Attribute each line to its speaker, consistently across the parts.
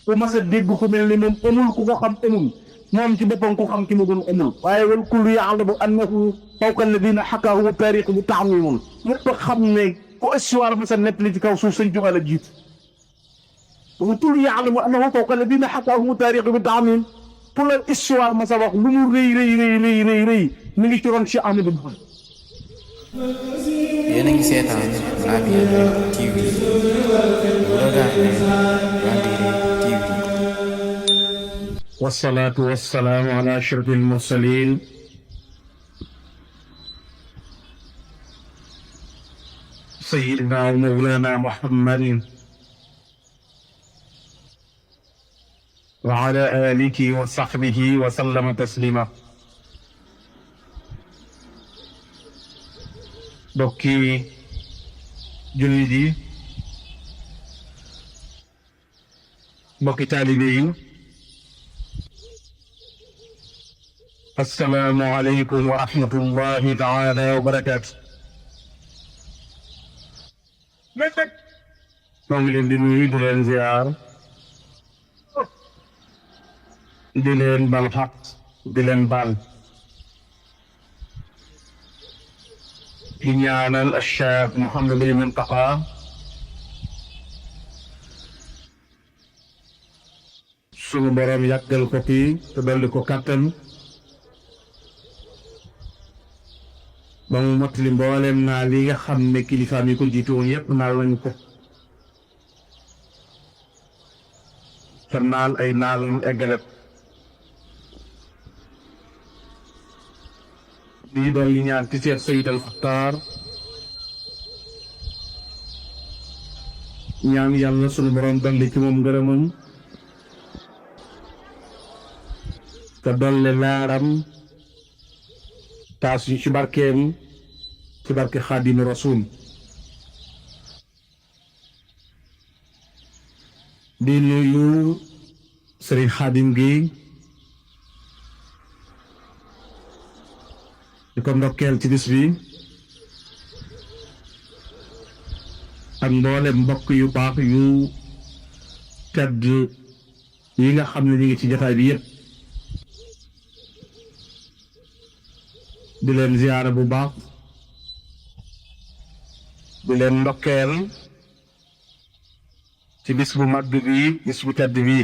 Speaker 1: ku mas a dégg ku mel ni moom amul ku ko xam amul moom ci boppam ku xam ki mu doon amul waaye wal kullu ya'lamu annahu fawqa alladina xakaahu taarix bi ta'mimun ñëpp xam ne ku histoire mas a nettali ci kaw suuf Sëñ Tuubaa la jiitu wal kullu ya'lamu annahu fawqa alladina xakaahu taarix bi ta'mim pour la histoire mas a wax lu mu rëy mi ngi ci ron Cheikh Ahmadou Bamba.
Speaker 2: yéen a ngi seetaan Labiane TV TV.
Speaker 1: wasalaatu wasalaamu ala ashrafil mursalin sayyidina wa mawlana Muhammadin wa ala alihi wa sahbihi wa sallama taslima. mbokki jullit yi mbokki taalibe yi assalaamu aleykum wa rahmatullahi taala wa barakaatu. maa ngi leen di nuyu di leen ziar di leen bal xaq di leen baal di ñaanal Cheikh Mouhamadul Muntaqa sunu borom yàggal ko fi te dolli ko kàttan ba mu mottali mboolem naa li nga xam ne kilifaam yi ko jiitu woon yépp naal nañu ko te naal ay naal eggalet di doon li ñaan ci Seex Sayid al Muxtaar ñaan yàlla sunu borom dolli ci moom ngërëmam te dolli laaram taas yu ci barkeem ci barke Xaadimu Rasuul di nuyu Sëriñ Xaadim gi di ko ndokkeel ci bis bi ak mboolem mbokk yu baax yu tedd yi nga xam ne ñu ngi ci jotaay bi yépp di leen ziyaara bu baax di leen ndokkeel ci bis bu mag bi bis bu tedd bi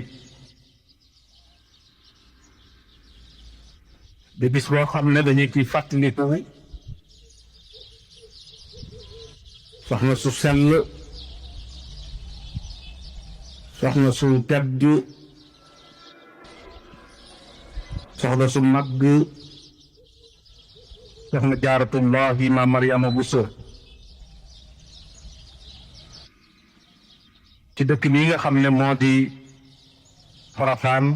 Speaker 1: di bis boo xam ne dañuy ci fàttaliku soxna su sell soxna su tedd soxna su màgg soxna jaaratullahi ma Mariama Bousso ci dëkk bi nga xam ne moo di Porokhane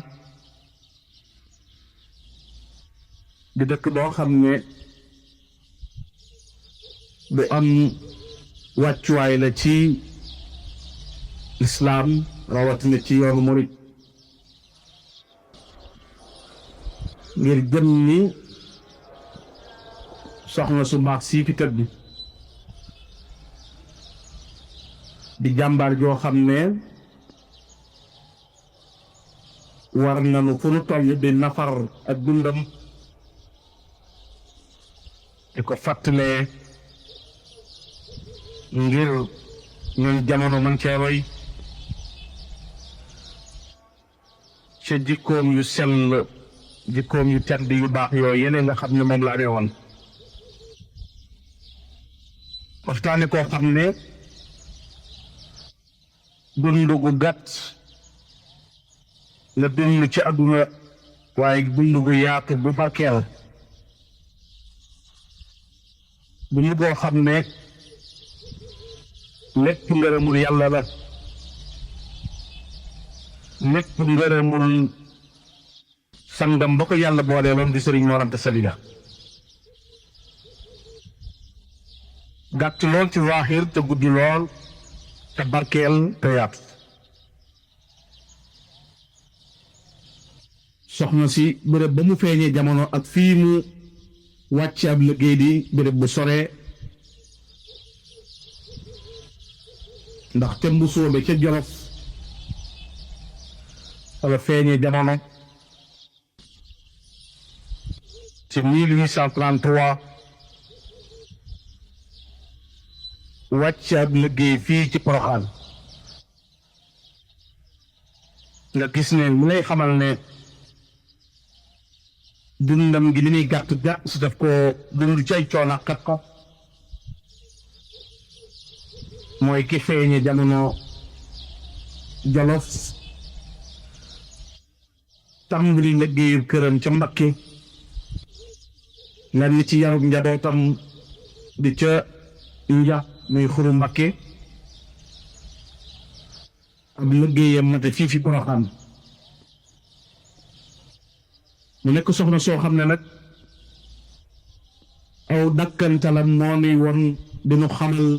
Speaker 1: di dëkk boo xam ne bu am wàccuwaay la ci lislaam rawatina ci yoonu murit ngir jëm ni soxna su baax sii fi tëdd di jàmbaar joo xam ne war nañu fu nu toll di nafar ak dundam di ko fàttalee ngir ñun jamono man cee roy ca jikkoom yu sell jikkoom yu tedd yu baax yooyu yeneen nga xam ne moom laa woon waxtaane koo xam ne dund gu gàtt la dund ci àdduna waaye dund gu yaatu bu barkeel bu ñu boo xam ne lépp ngërëmul yàlla la lépp ngërëmul sangam ba ko yàlla booleeloon di Sëriñ Mor Anta Sali la gàtt lool ci zaahir te gudd lool te barkeel te yaatu soxna si bërëb ba mu feeñee jamono ak fii mu wàcc ab liggéey di bërëb bu sore ndax te mbu soobe ca Jolof wala feeñee jamono ci 1833 wàcc ab liggéey fii ci Porokhane nga gis ne mu lay xamal ne dundam gi li muy gàtt gàtt su def ko dund ci ay coono kat ko mooy ki feeñe jamono Jolof tàmbali liggéeyu këram ca Mbakke nga ni ci yarub njabootam di ca nja muy Xuru Mbakke ak liggéeyam mate fii fi Porokhane mu nekk soxna soo xam ne nag aw dakkantalam moo nuy won dinu xamal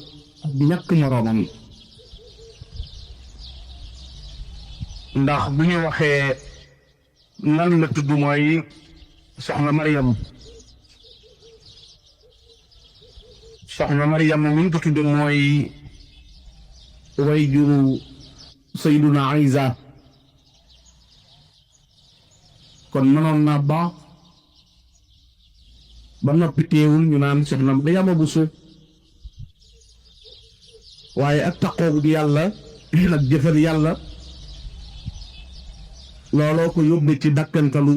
Speaker 1: ak ñàkk moroomam ndax bu ñu waxee nan la tudd mooy soxna Mariam mi ñu ko tudd mooy way juru Sayyiduna Isa kon mënoon naa baax ba noppi teewul ñu naan soxna Mariama Buso waaye ak taqoo gi yàlla ak jëfal yàlla looloo ko yóbbee ci dakkantalu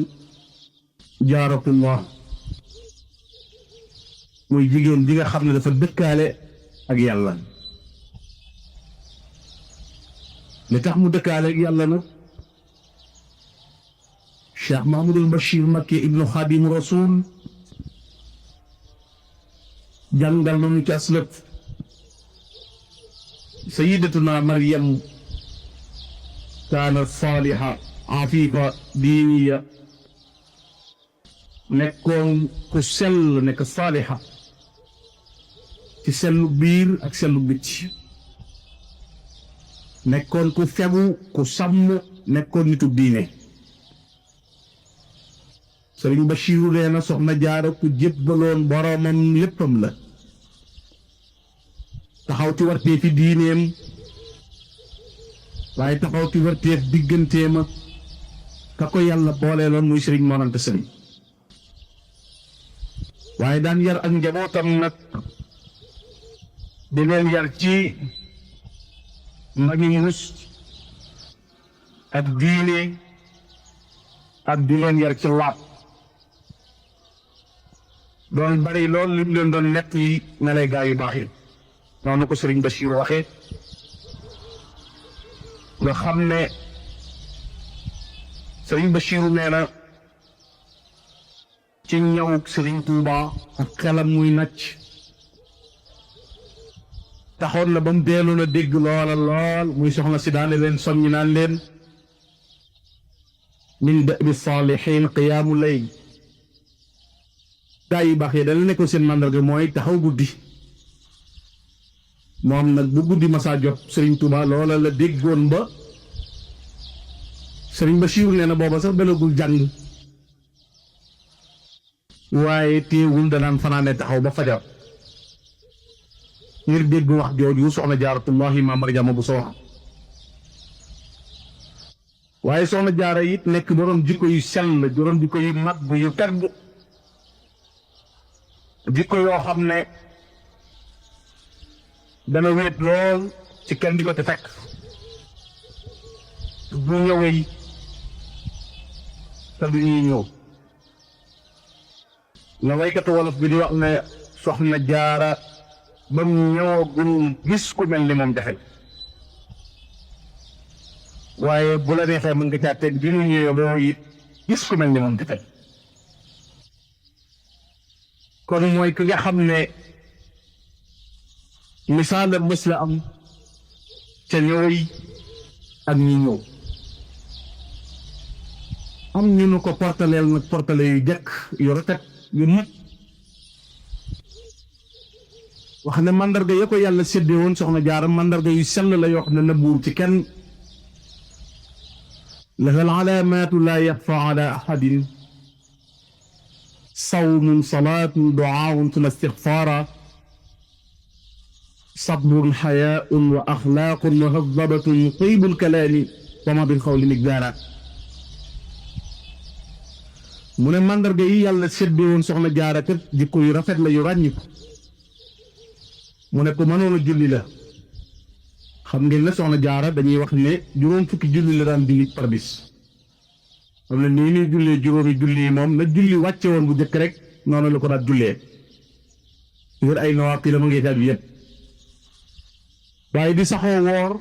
Speaker 1: Jaaratullah muy jigéen ji nga xam ne dafa dëkkaale ak yàlla li tax mu dëkkaale ak yàlla nag Cheikh Mahmoudul Bachir Mbacké ibnu Xaadimu Rasul jàngal nañu ci aslëf sayyidatuna Maryam kaanat saaliha afifa diiniya nekkoon ku sell nekk saaliha ci sellu biir ak sellu bitti nekkoon ku fegu ku sàmm nekkoon nitu diine Sëriñ Bachiru nee na soxna Jaara ku jébbaloon boroomam léppam la taxaw ci warteefi diineem waaye taxaw ci warteef digganteem ak ka ko yàlla booleeloon muy Sëriñ Mor Anta Sali waaye daan yar ak njabootam nag di leen yar ci magi rus ak diine ak di leen yar ci laab doon bari loolu li mu leen doon nett yi na lay gaa yu baax yi noonu ko Sëriñ Bachir waxee nga xam ne Sëriñ Bachir nee na ci ñëw Sëriñ Tuuba ak xelam muy nacc taxoon na ba mu deeloon a dégg loola lool muy soxna si daane leen soññi naan leen min da'bi saalihiin qiyaamu layl gaa yi baax yi dana nekkoon seen màndarga mooy taxaw guddi moom nag bu guddi masaa jot Sëriñ Tuuba loola la déggoon ba Sëriñ Bachir nee na booba sax belagul jàng waaye téewul danaan fanaane taxaw ba fajar ngir dégg wax jooju soxna Jaaratullahi Maam Maryaama Buso wax waaye soxna Jaara it nekk boroom jikko yu sell boroom jikko yu mag yu tedd jikko yoo xam ne dana wéet lool ci kenn di ko te fekk bu ñëwee te du ñuy ñëw la waykatu wolof bi di wax ne soxna Jaara ba mu ñëwagul gis ku mel ni moom jafe waaye bu la neexee mën nga caa teg bi ñu ñëwee ba it gis ku mel ni moom jafe kon mooy ki nga xam ne misaal mës la am ca ñooy ak ñi ñëw am ñu nu ko portaleel nag portale yu jekk yu rafet yu nit wax ne mandarga ya ko yàlla séddee woon soxna Jaara mandarga yu sell la yoo xam ne nëbbuwul ci kenn laha al-alaamaatu laa yaxfaa alaa ahadin sawmun salaatun du'aa'un summa istigfaara sabrun xayaa'un wa axlaaqun muhazzabatun tayyibul kalaami wa ma bil qawli miqdaara mu ne mandarga yi yàlla séddee woon soxna jaara kat jikko yu rafet la yu ràññiku mu ne ko mënoon a julli la xam ngeen ne soxna jaara dañuy wax ne juróom fukki julli la daan julli par bis xam ne nii ñuy jullee juróomi julli yi moom na julli wàcce woon bu njëkk rek noonu la ko daan jullee ngir ay nawaafil la ma ngi bi yëpp waaye di saxoo woor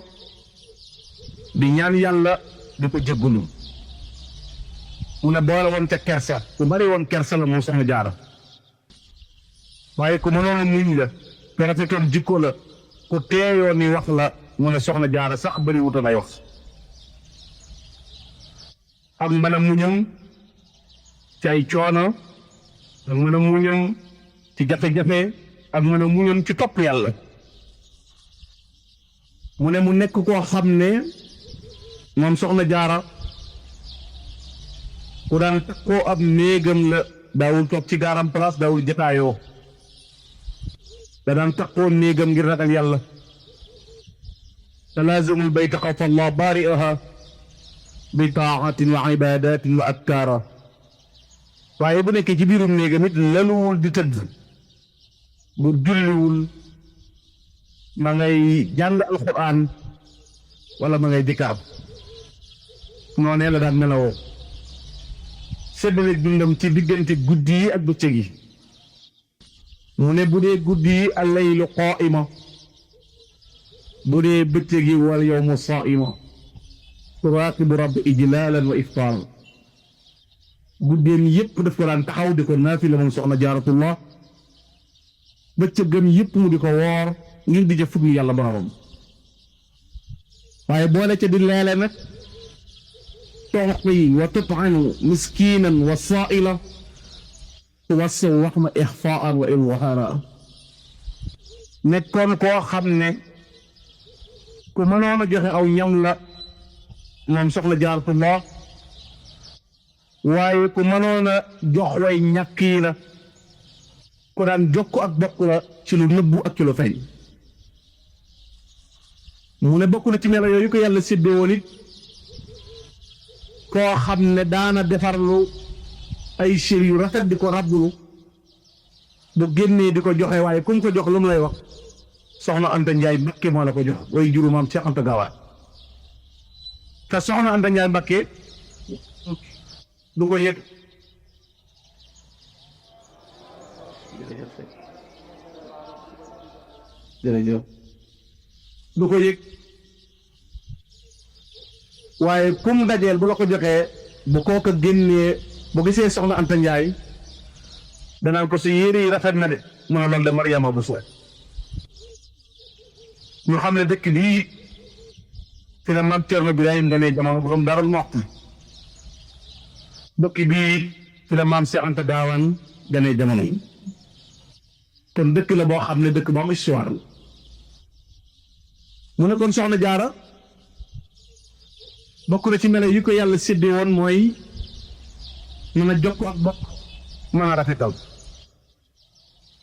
Speaker 1: di ñaan yàlla di ko jéggalu mu ne boole woon ca kersa ku bari woon kersa la moom soxna jaara waaye ku mënoon a muñ la te rafetoon jikko la ku teeyoon ni wax la mu ne soxna jaara sax bari wutoon ay wax ak mën a muñam ci ay coono ak mën a muñam ci jafe-jafe ak mën a muñam ci topp yàlla mu ne mu nekk koo xam ne moom soxna jaara ku daan takkoo ab néegam la daawul toog ci gaaram place daawul jataayoo da daan takkoo néegam ngir ragal yàlla talaazumul bayta xawfa allah baari'aha bi taatin wa ibadatin wa adkaara waaye bu nekkee ci biirum néegam it laluwul di tëdd bu julliwul ma ngay jàng alquran wala ma ngay dikkaab noonee la daan melawoo séddale dundam ci diggante guddi yi ak bëccëg yi mu ne bu dee guddi yi allaylu qaa'ima bu dee bëccëg yi wal yawmu saa'ima turaaqibu rabbi ijlaalan wa iftaaran guddeem yëpp daf ko daan taxaw di ko naafila moom soxna jaaratullah bëccëgam yëpp mu di ko woor ngir di jëf fukk yàlla boromam waaye boole ca di leele nag tu'ti wa tut'imu miskinan wa saa'ila tuwassu waxma ixfaa'an wa izhaara nekkoon koo xam ne ku mënoon a joxe aw ñam la moom soxna jaaratullah waaye ku mënoon a jox way ñàkk yi la ku daan jokk ak bokk la ci lu nëbbu ak ci lu feeñ mu ne bokk na ci melo yooyu ko yàlla séddee woon it koo xam ne daana defarlu ay sér yu rafet di ko rabbulu bu génnee di ko joxe waaye ku mu ko jox lu mu lay wax soxna Anta Njaay Mbakke moo la ko jox way juru maam Cheikh Anta Gaawaan te soxna Anta Njaay Mbakke du ko yëg jërëjëf du ko yëg waaye kum dajeel bu la ko joxee bu kooka génnee bu gisee soxna Anta Njaay danaan ko si yére yi rafet na de mu ne loolu de Mariama bu soo ñu xam ne dëkk bii fi la maam Cerno Birahim ganee jamono borom Daaru Muxti dëkk bii fi la maam Cheikh Anta Gaawaan ganee jamono yi kon dëkk la boo xam ne dëkk bu am histoire la mu ne kon soxna jaara bokk na ci melo yi ko yàlla séddee woon mooy mën a jokk ak bokk mën a rafetal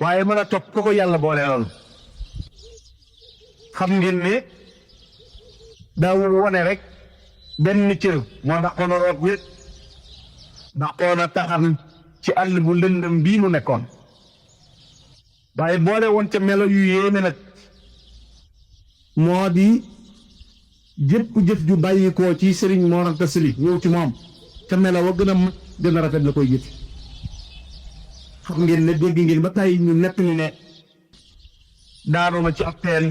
Speaker 1: waaye mën a topp ko yàlla boole loolu xam ngeen ne daawul wone rek benn cër moo daqoon a root wét daqoon a taxan ci àll bu lëndëm bii mu nekkoon waaye boole woon ca melo yu yéeme nag moo di jëpp jëf ju bàyyi koo ci sëriñ Mor Anta Sali ñëw ci moom ca melo wa gën a mat gën a rafet la koy jëf xam ngeen ne dégg ngeen ba tey ñu nett ni ne daanu na ci ab teen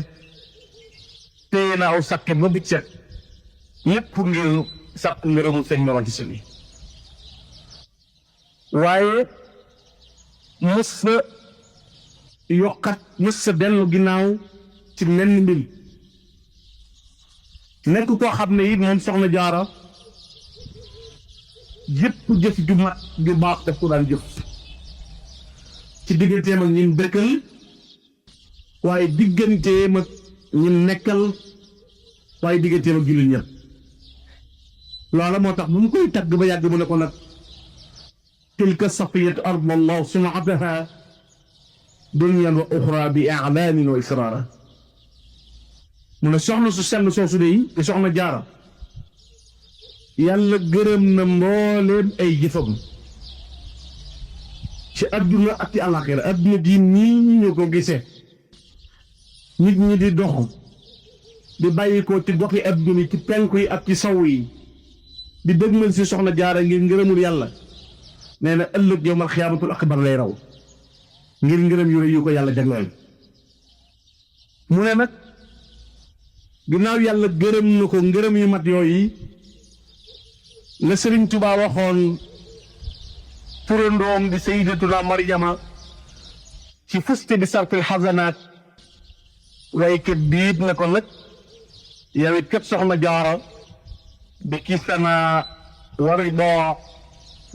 Speaker 1: téye na aw sàkket ba bit set lépp ngir sàkk ngërëmu sëñ Mor Anta Sali waaye mës sa yokkat mës sa dellu ginnaaw ci lenn mbir nekk koo xam ne it moom soxna jaara yëpp jëf ju mat ju baax daf ko daan jëf ci digganteem ak ñim dëkkal waaye digganteem ak ñim nekkal waaye digganteem ak jullit ñëpp loola moo tax bu mu koy tagg ba yàgg mu ne ko nag tilka safiyatu ardallah sunaataha dunyan wa uxra bi i'laanin wa israara mu ne soxna su sell soosu de yi soxna jaara yàlla gërëm na mbooleem ay jëfam ci adduna ak ci àllaaxira adduna di nii ñu ko gisee nit ñi di dox di bàyyi ko ci goxi adduna yi ci penku yi ak ci saw yi di dëgmal si soxna jaara ngir ngërëmul yàlla nee na ëllëg yawmal xiyaamatul akbar lay raw ngir ngërëm yu rëy yu ko yàlla jagleel mu ne nag ginnaaw yàlla gërëm na ko ngërëm yu mat yooyu la Sëriñ Tuubaa waxoon turandoom di sayyidatuna Maryama ci fusti bi sarfil xasanaat waykat biit na ko nag yow it kat soxna jaara bi kisana wa rida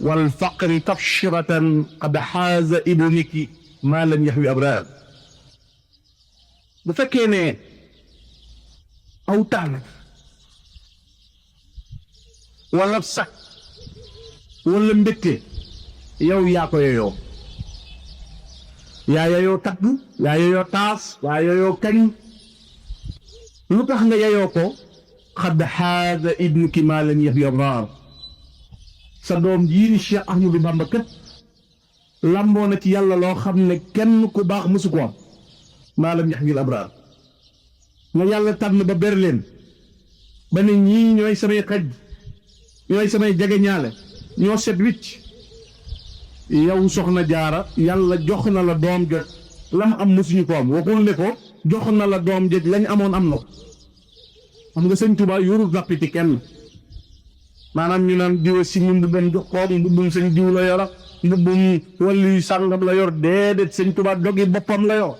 Speaker 1: wal faqri tabshiratan qad xaaza ibniki maa lam yaxwi abraar bu fekkee ne aw taal wala sax wala mbégte yow yaa ko yeyoo yaa yeyoo tagg yaa yeyoo taas yaa yeyoo kañ lu tax nga yeyoo ko xadd xaada ibnuki maa lam yaxwi abraar sa doom jii ni Cheikh Ahmadou Bamba kat lamboo na ci yàlla loo xam ne kenn ku baax mësu ko am maa lam yaxwi abraar nga yàlla tànn ba ber leen ba ne ñii ñooy samay xaj ñooy samay jegeñaale ñoo set wicc yow soxna jaara yàlla jox na la doom jot lam am mësuñu ko am waxul ne ko jox na la doom jot lañ amoon am na ko xam nga sëñ Tuubaa yorul rappiti kenn maanaam ñu naan diwa si ñu benn jox ko mbubbum sëñ diw la yor mbubbum wàllu sàngam la yor déedéet sëñ Tuubaa dogi boppam la yor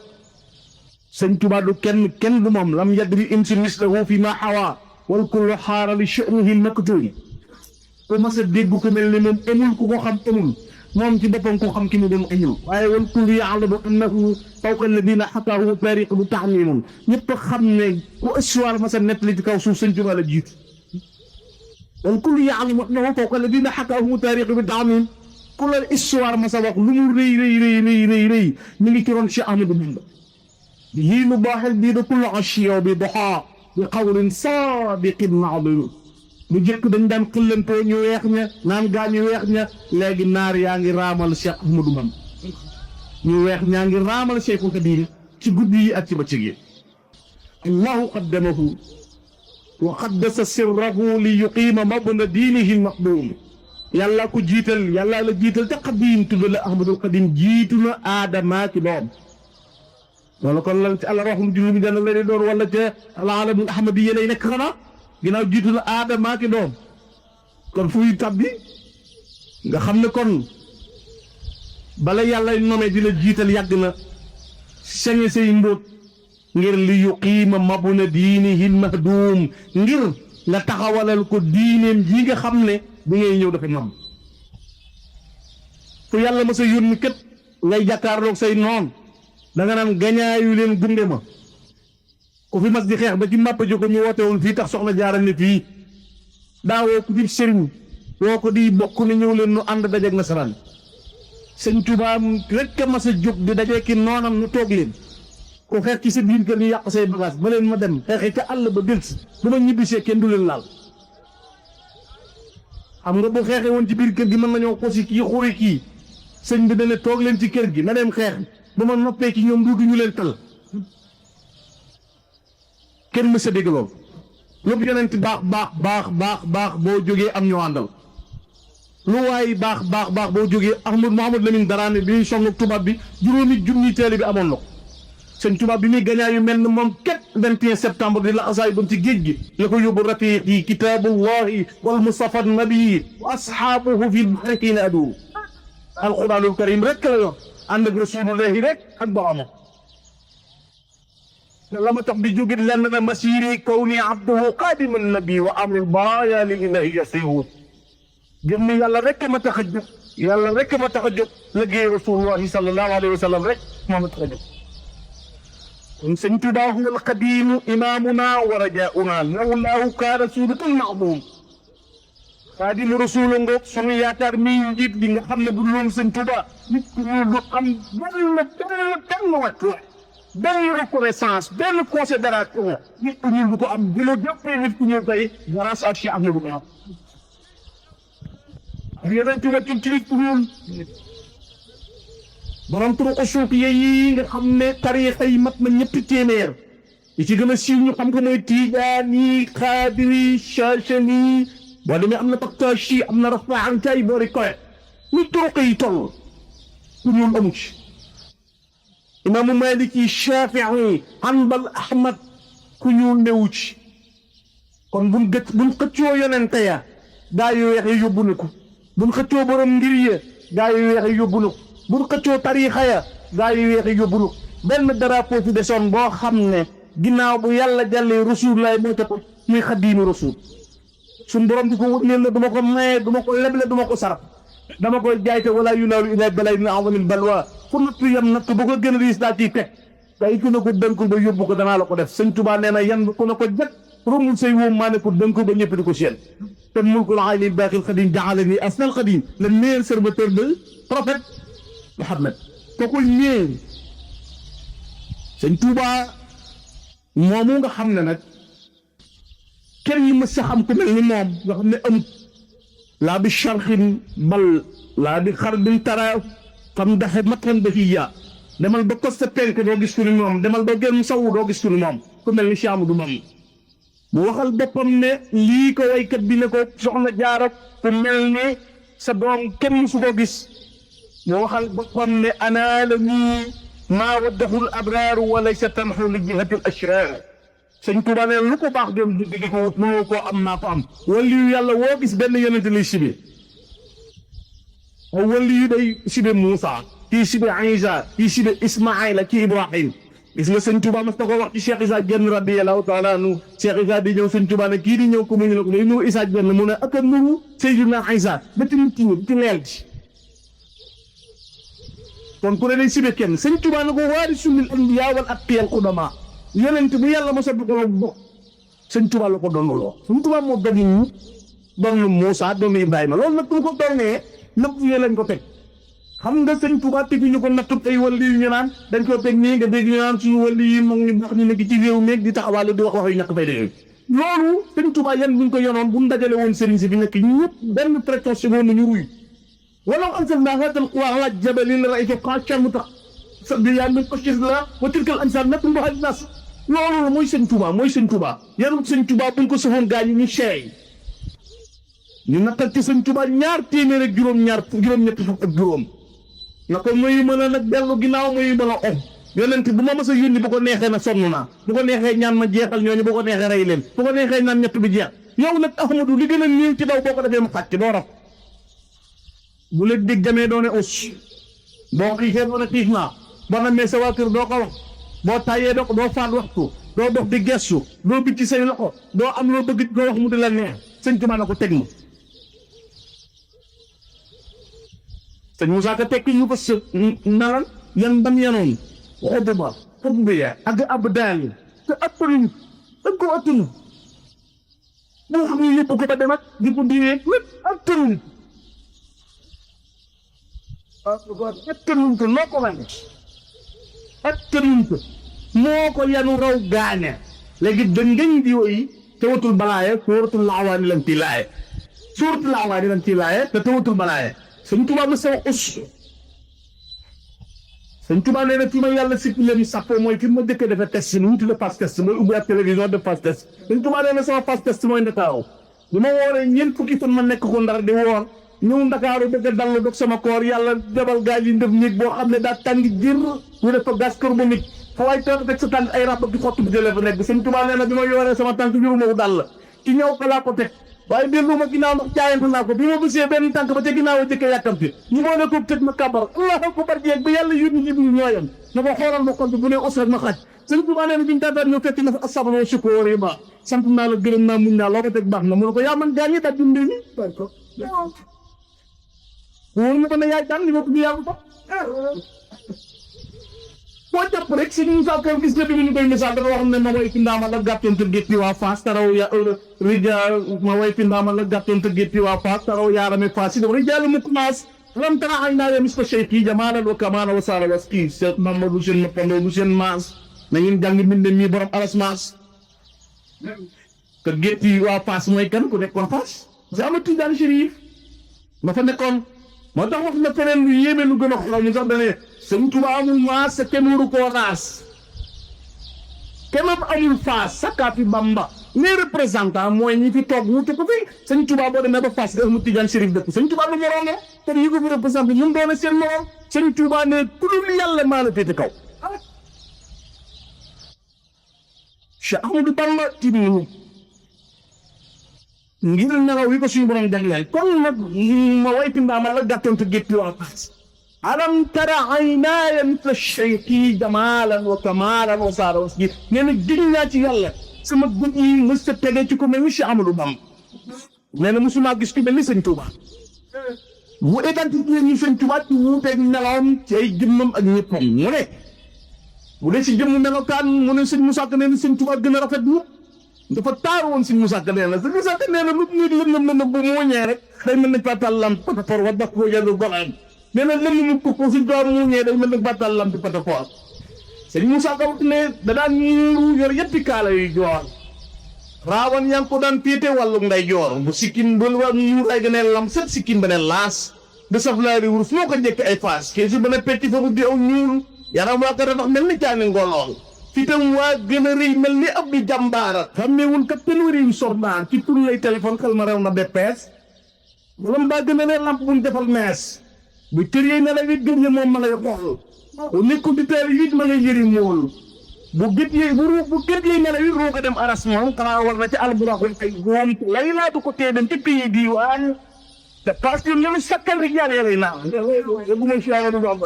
Speaker 1: sëñ Tuubaa du kenn du moom lam yadri insi mislahu fi ma xawaa wal kullu xaara li sha'nihi maktuum ku mas a dégg ko mel ni moom amul ku ko xam amul moom ci boppam ko xam ki mu doon amul waaye wal kullu ya'lamu annahu fawqa alladina xakaahu taariq bu taxmimun ñëpp a xam ne ku histoire mas a nettali ci kaw suuf sëñ Tuubaa la jiitu wal kullu ya'lamu annahu fawqa alladina xakaahu taariq bu taxmim ku la histoire mas a wax lu mu rëy ñu ngi ci roon Cheikh Ahmadou Bamba yii lu baaxel bii da kullu ashiya bi doxaa bi qawlin saadiqin ma'dum bu jëkk dañ daan xëllantoo ñu weex ña naan gaa ñu weex ña léegi naar yaa ngi raamal Cheikh Ahmadou Bamba ñu weex ñaa ngi raamal Cheikhul Khadim ci guddi yi ak ci bëccëg yi allahu qaddamahu wa qaddasa sirrahu li yuqiima mabna diinihi al-maqduum yàlla ko jiital yàlla la jiital te Xadim tudd la Ahmadul Xadim jiitu na aadama ci doom wala kon lan ci àllarwaxum juróomi dana la di doon wala ca alaalamul ahmadi yi lay nekk xanaa ginnaaw jiitu na aadama ki doom kon fuy tabbi nga xam ne kon bala yàlla nomee di la jiital yàgg na sañe say mbóot ngir li yuqiima mabna diinihi mahduum ngir nga taxawalal ko diineem ji nga xam ne bi ngay ñëw dafa ñoom fu yàlla ma sa yónni kat ngay jàkkaarloog say noon da nga naan gañaayu leen gunge ma ku fi mas di xeex ba ci mbàpp ji ko ñu woote woon fii tax soxna jaara ne fii daawoo ku di sëriñ woo ko di bokk ne ñëw leen nu ànd dajeeg nasaraan sëñ Tuubaa rek a mas a jóg di dajee ki noonam nu toog leen ku xeex ci sa biir kër ñu yàq say bagage ba leen ma dem xeexee ca àll ba delsi bu ma ñibbisee kenn du leen laal xam nga bu xeexee woon ci biir kër gi mën nañoo xosi kii xuri kii sëñ bi dana toog leen ci kër gi na dem xeex ba ma noppee ci ñoom duutu ñu leen tal kenn mës a dégg loolu lu yonent baax boo jógee am ñoo àndal lu waay baax boo jógee Ahmad Mouhamed Lamine Daraane bi ñuy song tubaab bi juróomi junni teele bi amoon na ko sëñ tubaab bi muy gañaa yu mel ne moom ket 21 septembre di la asaay doon ci géej gi la ko yóbbu rafiqi kitaabullahi wal mustafa nabii wa ashaabuhu fi lbahrina adu alquranul karim rek la yor ànd ak rasulullahi rek ak boromam la ma tax di jógit lenn na masiri kawni abduhu qaadima nabi wa amrul baaya li ilahi yasiru gëm ni yàlla rek ma tax a jóg yàlla rek ma tax a jóg liggéey rasulullahi sallallahu alayhi wa sallam rek moo ma tax a jóg kon sëñ Tuubaa huwa alqadimu imamuna wa rajauna lawlaahu kaana suudatun ma'dum xaadimu rasul ngoog sunu yaakaar mi njiit bi nga xam ne bu loolu sëñ Tuubaa nit ku ñu du am benn wàccu benn reconnaissance benn considération nit ku ñuul du ko am bu la jëppee nit ku ñuul tey grâce à Cheikh Ahmadou Bamba yéen ci nit ku ñuul borom turuq suufiya yi nga xam ne tariixa yi mat na ñetti téeméer yi ci gën a siiw ñu xam ko mooy Tijaani Xaadiri Chaachani boo demee am na Baktashi am na Rafaan tay boori koy ñu turuq yi toll ku ñuul amu ci imaamu Maliki Shafii Hanbal Ahmad ku ñuul newu ci kon buñ xëccoo yonente ya gaa yu weex yi yóbbu na ko buñ xëccoo borom ngir ya gaa yu weex yi yóbbu na ko buñ xëccoo tariixa ya gaa yu weex yi yóbbu na ko benn drapeau fi desoon boo xam ne ginnaaw bu yàlla jàllee Rasulullah moo ca ko muy xadiimu Rasul suñ borom di ko wut leen na duma ko maye duma ko leble duma ko saraf dama koy jaay te wala yunaalu ilaa balay min azamil balwa fu nattu yam natt bu ko gën a riis daa ciy teg day ku ne ko dënkul ba yóbbu ko danaa la ko def sëñ Tuubaa nee na yan ku ne ko jëkk romul say wóom maa ne ko dënkul ba ñëpp di ko seen te mulkul aali baaxil xadim jaxalani asnal xadim le meilleur serviteur de prophète Mohammed kooku ñëw sëñ Tuubaa moomu nga xam ne nag kenn ñu mës a xam ku mel ni moom nga xam ne amut laa bi charxin bal laa bi xar bin tara xam daxe matan dafiya demal ba coste penk doo gis ku ni moom demal ba gën sawu doo gis ku ni moom ku mel ni Cheikh Amadou Bamba mu waxal boppam ne lii ko waykat bi ne ko soxna Jaara ku mel ni sa doom kenn musu ko gis mu waxal boppam ne ana la nii maa waddahul abraaru wa laysa tanxu li jihatil ashraar sëñ Tuubaa ne lu ko baax dem di ko wut mënoo koo am naa ko am waliyu yàlla woo gis benn yonente lay sibe waliyu day sibe Muusa kii sibe Isa kii sibe Ismaayla kii Ibrahim gis nga sëñ Tuubaa mas na ko wax ci Cheikh Isa Jenn radiyallahu taala anhu Cheikh Isa di ñëw sëñ Tuubaa ne kii di ñëw ko mu ñu ne ko day ñëw Isa Jenn mu ne ak a nuru Seydina Isa ba tamit ci leel ci kon ku ne day sibe kenn sëñ Tuubaa ne ko waarisul anbiyaa wal atqiyaa al qudamaa yonent bu yàlla mos a bokk sëñ Tuubaa la ko doonuloo sëñ Tuubaa moo doon Muusaa doon Ibrahima loolu nag bu ko doonee nëpp yee lañ ko teg xam nga sëñ Tuubaa teguñu ko nattu ay wàllu yu ñu naan dañ ko teg nii nga dégg ñu naan suñu wàllu yi moom ñu wax ñu nekk ci réew mi di taxawaalu di wax yu ñàkk fay dégg loolu sëñ Tuubaa yan buñ ko yonoon bu mu dajale woon sëriñ si fi nekk ñëpp benn prétention woon nañu ruy walaw anzalnaa haazal qur'aana alaa jabalin lara'aytahu xaashi'an mutasaddi'an min xashyati llaah wa tilka al-amsaalu nadribuhaa lin-naas loolu mooy sëñ Tuubaa mooy sëñ Tuubaa yarul sëñ Tuubaa buñ ko soxoon gaa yi ñu seey ñu nattal ci sëñ Tuubaa ñaar téeméer ak juróom-ñetti fukk ak juróom na ko muy mën a nag dellu ginnaaw muy mën a om yonent bu ma mës a yónni bu ko neexee na sonn naa bu ko neexee ñaan ma jeexal ñooñu bu ko neexee rey leen bu ko neexee naan ñett bi jeex yow nag Ahmadu li gën a néew ci daw boo ko defee mu xàcc doo raf bu la dégg jamee doone us boo xiifee doone xiif naa boo namee sa waa kër doo ko wax boo tàyyee doo faat waxtu doo dox di gestu doo bitti say loxo doo am loo bëgg doo wax mu di la neex sëñ Tuubaa na ko teg ma sëñ Moussa Ka tekki ñu ko sa nalan yan dam yanoon xobu ba xob bi ak ab daal te attanuñ dañ ko attanu boo xam ne yëpp ko ba dem ak di ko diwee lépp attanuñ attanuñ ko noo ko wane attanuñ ko moo ko yanu raw gaane léegi dëngañ di yi tawatul balaaye suuratul laawaani lan ci laaye suuratul laawaani lan ci laaye te tawatul balaaye sëñ Tuubaa ma sama us sëñ Tuubaa nee na fi ma yàlla sikki leen sàppoo mooy fi ma dëkkee defee test nu wuti la passe test mooy ubbi ak télévision def passe test sëñ Tuubaa nee na sama passe test mooy Ndakaaru bi ma wooree ñeent fukki fan ma nekk ko Ndar di woor ñëw Ndakaaru bëgg a dallu dog sama koor yàlla debal gaal yi ndef néeg boo xam ne daa tàng jër ñu def fa gaz carbonique fa waay toog teg sa tànk ay rab di xottu bi jëlee fa nekk sëñ Tuubaa nee na bi ma yoree sama tànk juruma wu dal la ci ñëw ko laa ko teg waaye dellu ma ginnaaw ndax jaayante naa ko bi ma bësee benn tànk ba ca ginnaaw a jëkkee yàkkamti ñu moo ne ko tëj ma kàbbar allahu akbar jeeg ba yàlla yónni Jibril ñooyam na ko xoolal ma compte bu ne os rek ma xaj sëñ Tuubaa nee na biñu tàntaat ñoo fekk na fa asabr wa shukur yi ma sant naa la gërëm naa muñ naa loo ko teg baax na mu ne ko yaa man gaañi daal dundee ni ko wóor ma ko ne yaay daan li ma ko ñu yàlla ko boo jàpp rek si ñu sa ko gis nga bi ñu koy misaal dafa wax ne ma way fi ndaama la gàttoon te gétti waa Fass taraw ya rija ma way fi ndaama la gàttoon te gétti waa Fass taraw yaarame Fass si dama rijalu mukmaas lam tara ay naa ya misla cheikh jamaalan wa kamaala wa saara waski Cheikh Mamadou seen mappandoo du seen maas na ngeen jàng mbinde mi borom aras maas que gétti waa Fass mooy kan ku nekkoon Fass c'est Ahmad Tidiane Chérif ma fa nekkoon moo tax wax na feneen lu yéeme lu gën a xool ñu sax dane Sëñ Tuubaa amul maas sa kenn waru koo raas kenn amul faas sakkaati Bamba les représentants mooy ñi fi toog wuute ko fi Sëñ Tuubaa boo demee ba Fass nga Ahmadu Tijaan Chérif dëkk Sëñ Tuubaa lu moroom la te yi ko fi représenté ñun doon seen moroom Sëñ Tuubaa ne ku dul yàlla maa la féete kaw Cheikh Ahmadou Bamba tiim nañu ngir nelaw yi ko suñu borom jagleel kon nag ma wayti ndaa ma la gàttantu gétti wax alam tara aynaaya misla shayqi jamaalan wa kamaalan wa saara was gi nee na giñ naa ci yàlla sama gët yi mës a tege ci ko mel ni Cheikh Ahmadou Bamba nee na mosuma gis ku mel ni Sëñ Tuubaa mu identifié ñu Sëñ Tuubaa ci wuuteeg nelawam ci ay jëmmam ak ñëppam mu ne bu dee si jëmm melokaan mu ne Sëñ Musaa Ka nee na Sëñ Tuubaa gën a rafet mu dafa taaru woon Sëñ Musaa Ka nee na Sëñ Musaa Ka nee na lu nit lëndëm bu muuñee rek day mel ni patal lamp patapor wa dak ko jëlu golaan nee na lëndëm ko Sëñ Tuubaa muuñee day mel ni patal lamp patapor Sëñ Musaa Ka wax ne da daan ñuuru yor yetti kaala yu joor raawan yaa ngi ko daan féete wàllu nday joor bu sikkim ba war ñuur ay gënee lam set sikkim ba ne laas de saf laari wurus moo ko njëkk ay faas kee si ba ne pecc fa di aw ñuul yaram waa ko tax mel ni caani ngolool fitam waa gën a rëy mel ni ab di jàmbaara xammeewul kat ténwari yu sornaan ci tur lay téléphone xel ma rew na beppees walam baa gën a ne lamp buñ defal mees bu tër yey ne la wit gën ya moom ma lay xool bu nekkul di teel it ma ngay yëri mool bu gët yi bu gët yi ne la wit roo ko dem aras moom xanaa war na ci alburax ay góom lay laa du ko tee dem ci pays diwaan te parce que ñoom sakkal rek yàlla yàlla naa bu may siyaare du doom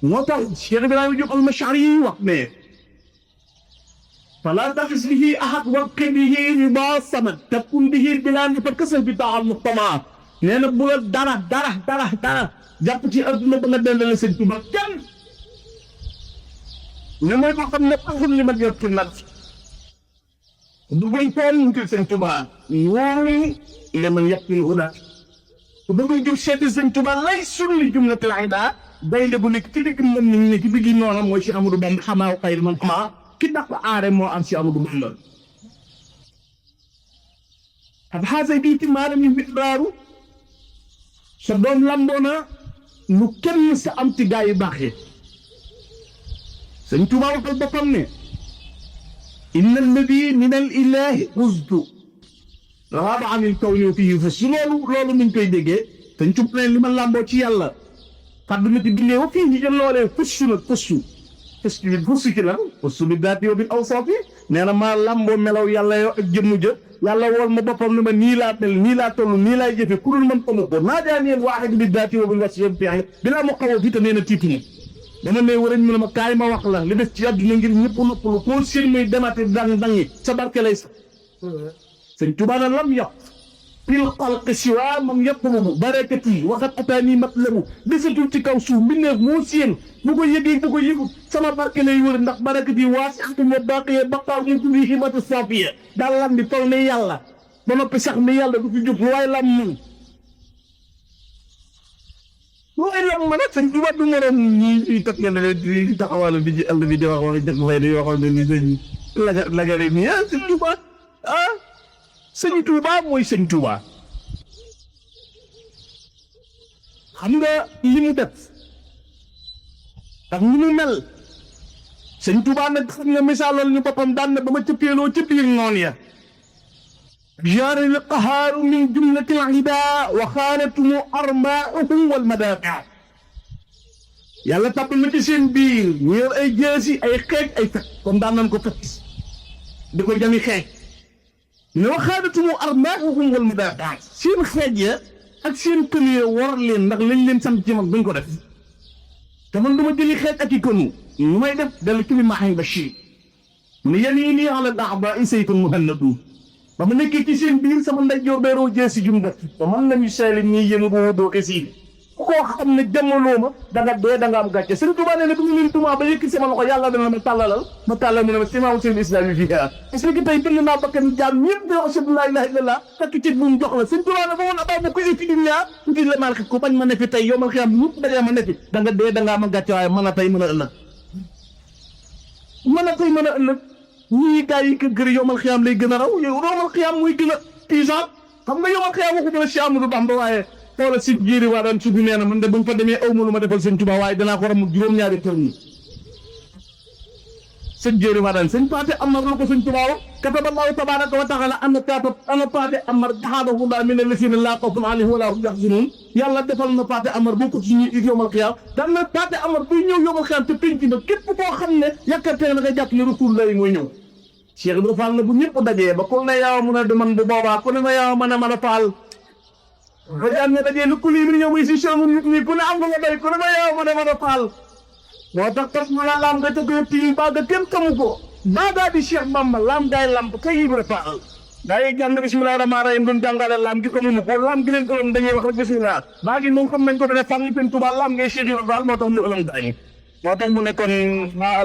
Speaker 1: moo tax Cheikh Ibrahima Diop al-Mash'ari yi wax ne fala taxis bihi ahad waqi bihi riba samad takun bihi bilaa nifat kasal bi taal muxtama nee na bu la dara jàpp ci adduna ba nga dendale Sëñ Tuubaa kenn ne mooy ko xam ne axul li ma jot ci nag du bañ fenn ngir Sëñ Tuubaa ñoom le man yàqil huda bu bëgg jub seeti Sëñ Tuubaa lay sulli jumlatul ida day bu nekk ci digg mën nañu ne ci digg noonu mooy si Amadou Bamba xamaa xayr man xamaa ki dàq aare moo am si Amadou Bamba ab xaasa bii ci maaram yi witraaru sa doom lamboona lu kenn sa am ci gaa yu baax yi Sëñ Tuubaa waxal boppam ne inna alladi min al ilahi usdu raaba anil kawni fii fa si loolu mi ngi koy déggee Sëñ Tuubaa ne li ma làmboo ci yàlla fàddu na ci bindee wa fii ñu jël loolee fëssu ci lan fëssu bi daati yow bi aw soofi nee na maa làmboo melaw yàlla yow ak jëmmu jë yàlla wool ma boppam ne ma nii laa mel nii laa toll nii laay jëfe ku dul man xamu ko naa daan yéen waaxid bi daati yow bi was yom fi bilaa mu xaw a fii te nee na tiitu ma dama ne warañ mu ne ma kaay ma wax la li des ci àdduna ngir ñëpp noppalu koo seen muy demate dangi sa barke lay sa Sëñ Tuubaa na lam yàq fil xalqi siwaa man yatlubu barakati waxat ataani matlabu desatul ci kaw suuf mbindeef moo seen bu ko yëgee bu ko yëgut sama barke lay wër ndax barakati waasi'atun wa baaqiyatun baqaa min kulli himmatin saafiya daal lam bi toll ne yàlla ba noppi sax ne yàlla du fi jóg lu waay lam mun lu waay lam ma nag Sëñ Tuubaa du moroom ñi tag ngeen ne di taxawal bi ci àll bi di wax wax dëgg fay di yoo xam ne ni sëñ lagare nii Sëñ Tuubaa Sëñ Tuubaa mooy Sëñ Tuubaa xam nga li mu def ak ni mu mel Sëñ Tuubaa nag xam nga misaaloon ñu boppam daan na ba ma cëppeeloo ci biir noon ya jaari l qahaaru min jumlati l ida wa xaanatumu armaahum wal madaafi'a yàlla tàbbal ma ci seen biir ñu yor ay jeesi ay xeej ay fekk comme daan nañ ko fekk di ko jami xeej ne waxaanatumu armaahum wal madaafi'a seen xeej ya ak seen kënu ya war leen ndax lañ leen sant ci mag duñ ko def te man du ma jëli xeej ak i kënu lu may def dellu ci bi maaxin Bachir mu ne yan yi nii ala a'daa'i sayfun muhannadu ba ma nekkee ci seen biir sama ndeyjoor beeroo jeesi jum def te man la ñu seeli ñuy yëngu bu doo ko siif ku koo xam ne jamono ma da nga dee da nga am gàcce Sëñ Tuubaa nee na bu ñu leen tumaa ba yëkki sama loxo yàlla dana ma tàllal mu ne ma simaawul seen islam yi fii parce que tey bind naa bakkan jaam ñëpp di wax ashhadu an laa ilaaha illallaah takk ci bu mu jox la Sëñ Tuubaa ne ba woon abaa bu ko étudier tuuti la mal ko bañ ma ne fi tey yow man xiyam ñëpp dajee ma ne fi da nga dee da nga am gàcce waaye mën a tey mën a ëllëg ñii gaa yi kër yomal xiyaam lay gën a raw yow yomal xiyaam muy gën a puissant xam nga yomal xiyaam waxu ma la Cheikh Amadou Bamba waaye xoola si jiiri waa daan sugu nee na man de bu ñu fa demee aw ma lu ma defal sëñ Tuubaa waaye danaa ko ram juróom-ñaari kër yi sëñ jéeri waa daan sëñ Paate Amar la ko sëñ Tuubaa wax kataballahu tabaaraka wa taala ana Paate Amar jaxaadahu laa mina llazina laa xawfun alayhim wa laa hum yaxzanuun yàlla defal na Paate Amar boo ko ci ñuy yowmal xiyaam daan na Paate Amar buy ñëw yowmal xiyaam te penc na képp koo xam ne yàkkatee na nga jàpp ne Rasulullah mooy ñëw Cheikh Ibrahima Fall na bu ñëpp dajee ba ku ne yow mu ne du man bu boobaa ku ne ma yow ma ne man a Fall ba jaan ne dajee lu kuli mi ñëw muy si chemul nit ñi ku ne am nga ma doy ku ne ma yow ma ne man a Fall moo tax kat ma la laam nga tëgg tiim baa nga kenn xamu ko baa daa di Cheikh Bamba laam gaay lamp kay Ibrahima Fall gaa yi jàng bismillahi rahmaani rahim doon jàngale laam gi ko mu ko laam gi leen ko doon dañuy wax rek bismillah baa gi moom xam nañ ko dane fàngi pen Tuubaa laam ngay Cheikh Ibrahima Fall moo tax ñu ëlam dañ moo tax mu ne kon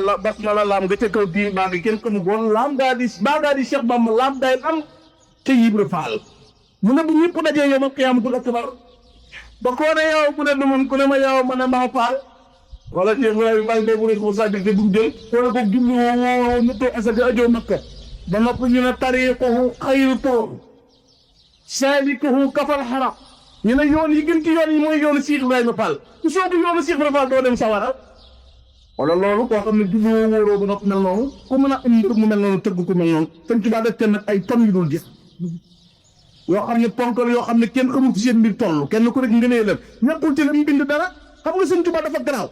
Speaker 1: la bas ma la laam nga ca kaw bii baa ngi kenn xamu ko laam daa di Cheikh Bamba laam gaay lam ca Ibrahima Fall mu ne bu ñëpp dajee yow ma qiyaamatul akbar ba koo ne yow ku ne du man ku ne ma yow ma ne maa Fall wala Cheikh Ibrahima Fall boobu rek mu sàddik te bu jël wala ko jublu nëttoo asaka ajoo Makka ba noppi ñu ne tariquhu xayru turuq salikuhu kafal xaraq ñu ne yoon yi gën ci yoon yi mooy yoonu Cheikh Ibrahima Fall ku soobu yoonu Cheikh Ibrahima Fall doo dem sawara wala loolu koo xam ne jublu wóoroo ba noppi mel noonu ku mën a am mbir mu mel noonu tëgg ku mel noonu sëñ Tuubaa def kenn nag ay ton yu dul jeex yoo xam ne ponkal yoo xam ne kenn xamul fi seen mbir toll kenn ku rek ngënee la ñàkkul ci la mu bind dara xam nga sëñ Tuubaa dafa garaaw